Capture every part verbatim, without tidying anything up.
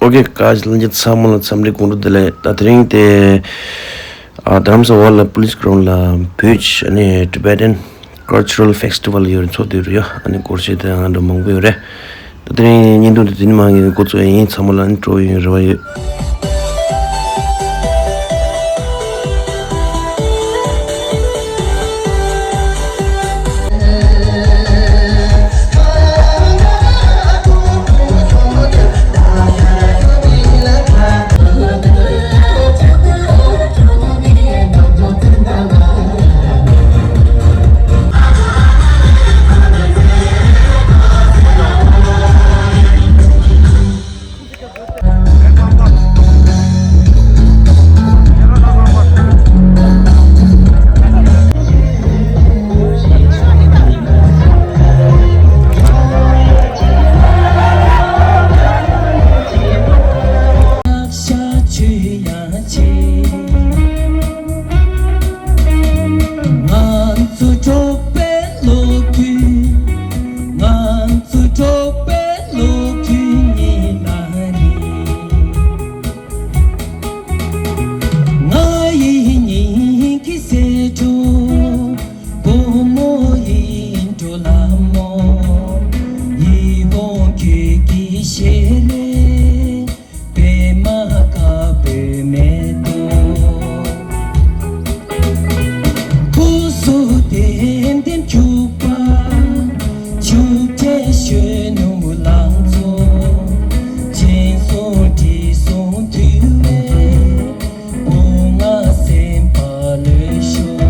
ཨོ་ཀེ། བཀའ་དྲིན་ལྷན་རྒྱས་ཚང་མ་ལ་འཚམས་འདྲི་དགོང་དྲོ་བདེ་ལེགས། ད་དེ་རིང་དེ་ཨ་རྡ་རམ་ས་ཝལ་ལ་Police Ground ལ་བོད་ཀྱི་ཨ་ནི་Tibetan Cultural Festival ཡོད་རེད། ཚོགས་འདུ་ཡོད་རེད། ཨ་ནི་སྒོར་གཞས་དང་ཨ་འདྲ་མང་པོ་ཡོད་རེད། ད་དེ་རིང་བརྙན་ཐུང་དེ་དེ་ནས་མ་ངེས་འགོ་ཚུགས་ཡིན། ཚང་མ་ལ་ཨ་ནི་སྤྲོ་ཡོང་རེ་བ་ཡོད། ང་ཚོ་འབྲོག་པའི་ལོ་རྒྱུས། ང་ཚོ་འབྲོག་པའི་ལོ་རྒྱུས་ཉིད་ལ་རེད། ང་ཡི་སྙིང་གི་ཟས་གྲོགས། བུ་མོ་ཡི་འགྲོ་ལམ་མོ། ཡིད་འོང་ཁྱོད་ཀྱི་ཞལ་རས། པད་མ་དཀར་པོའི་མེ་ཏོག་སྐུ་གཟུགས་ལྡེམ་ལྡེམ་འཁྱུག་པ། ཆུ་ཕྲན་གཞོན་ནུ་ལང་ཚོ། སྦྱིན་སོང་དྲི་བསུང་འཐུལ་བའི། བུ་ང་སེམས་པ་ལོས་ཤོག་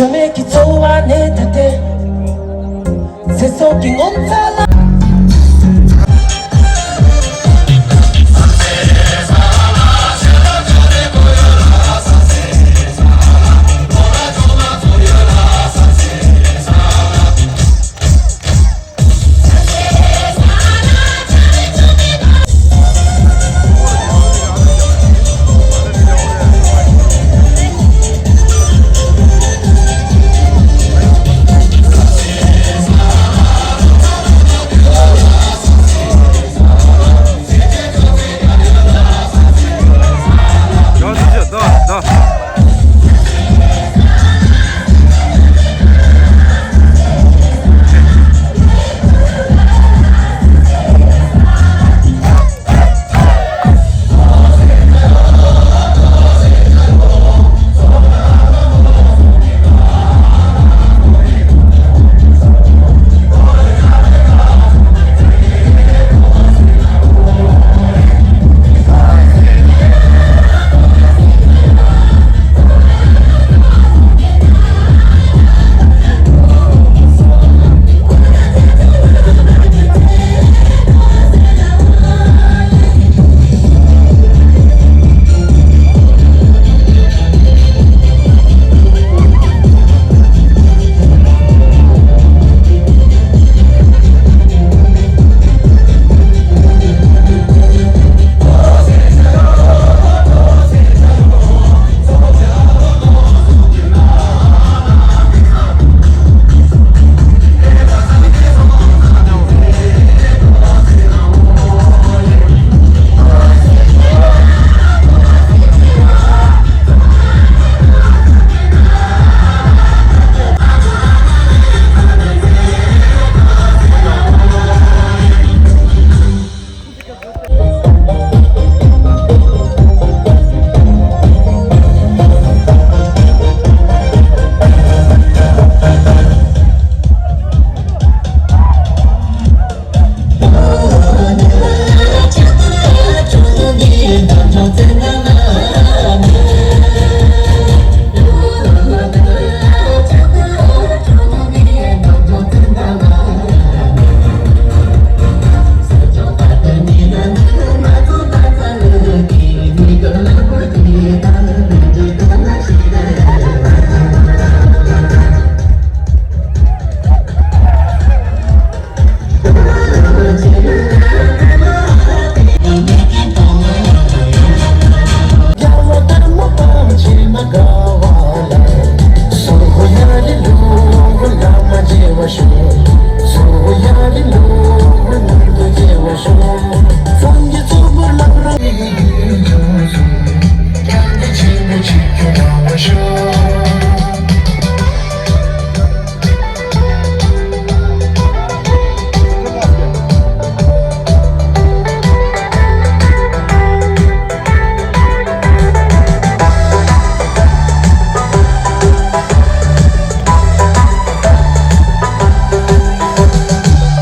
མེད་ཀྱི་འཚོ་བ་ནས་ད་དེ། ཚེ་སྲོག་གི་ངོ་མཚར་ལ།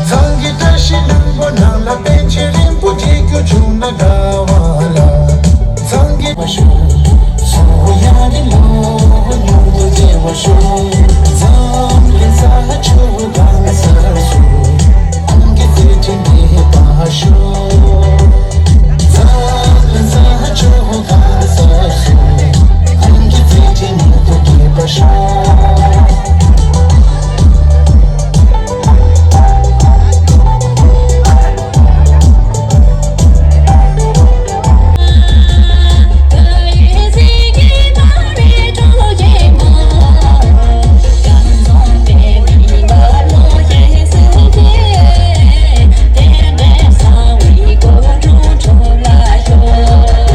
ཚང་གི་བཀྲ་ཤིས་ལྷུན་པོ་ནང་ལ་པཎ་ཆེན་རིན་པོ་ཆེ་སྐྱོད་བྱུང་ན་དགའ་བ་ལ། ཚང་གི་བ་ཤོ། སོ་ཡ་རི་ལོ་ཉུང་དུ་རྒྱལ་བ་ཤོ། འཛམ་གླིང་ས་ཆུ་གང་ས་སུ། ཁོང་གི་རྩེ་ཁྲིད་འདི་བ་ཤོ།